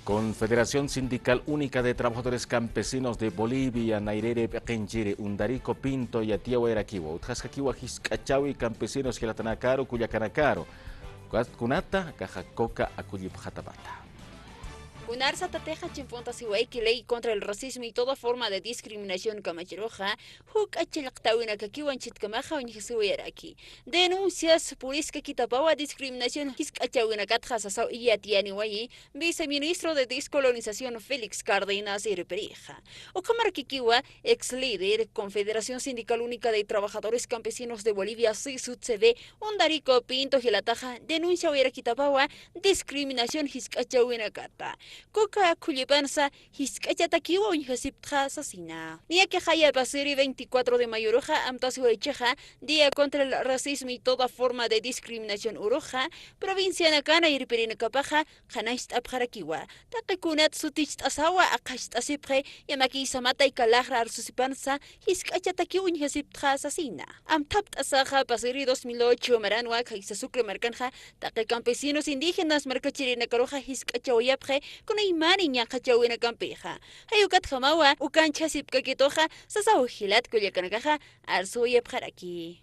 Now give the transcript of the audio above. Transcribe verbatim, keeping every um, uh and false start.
Confederación Sindical Única de Trabajadores Campesinos de Bolivia, nayrïri p'iqinchiri Undarico Pinto yatiyawayarakiwa, utjaskakiwa jisk'achawi campesinos jilatanakaru, kullakanakaru, ukat kunata kaxa coca akullipxatamata. Kunar satatixa chimpuntasiwayki ley contra el racismo y toda forma de discriminación kamachiruxa, juk'a chillqtäwinakakiwan chitkamaxa uñjasiwayaraki. Denuncias puriskakitapawa discriminación jisk'achäwinakatxa sasaw yatiyaniwayi viceministro de Descolonización Félix Cárdenas irpirixa. Ukhamarakikiwa ex líder Confederación Sindical Única de Trabajadores Campesinos de Bolivia, CISUTCB, Undarico Pinto jilataxa denunciawayarakitapawa discriminación jisk'achäwinakata. Coca akhullipansa jisk'achatakiwa uñjasiptxa sasina. Niyakixaya pasiri veinticuatro de mayoruxa amtasiwaychixa Día contra el Racismo y toda forma de discriminación uruxa, provincianakana irpirinakapaxa qhanañcht'apxarakiwa. Taqi kunat suticht'asawa aqhacht'asipxi, yamakïsamata ika laxra arsusipansa jisk'achatakiw uñjasiptxa sasina. Amthapt'asaxa pasiri dos mil ocho maranwa khaysa Sucre markanxa, taqi campesinos indígenas markachirinakaruxa jisk'achawayapxi, kunaymani ñaqhachäwinakampixa. Jay ukatjamawa ukanchasipkakituxa sasaw jilat kullakanakaxa arsuwayapxaraki.